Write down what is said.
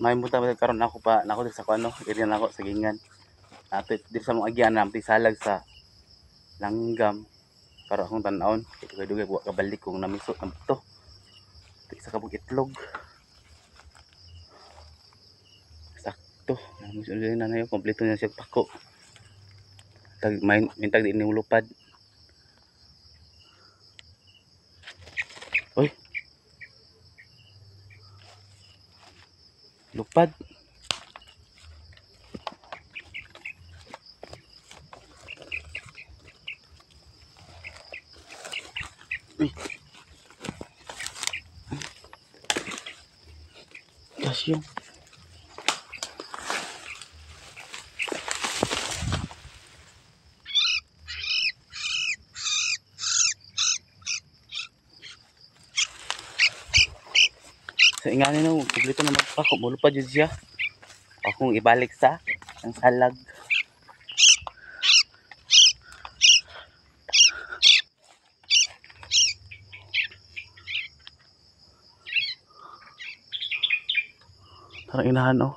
May munta ba karon ako pa nako diri sa kuano, area nako sa Gingan. Ato diri sa mga agyan na salag sa langgam. Para akong tan-awon, kay dugay-dugay wa kabalik kung namisot ang to. Ito isa ka bug itlog. Sakto, namisot na na yun, kompleto na siya pako. Tag may mintag di ni lupad. Oy. Lupad. Uy. Kasyo. Sa ingani no, kompleto na magpako, mulupad jud siya. Akong ibalik sa ang salag. Parang inahan oh.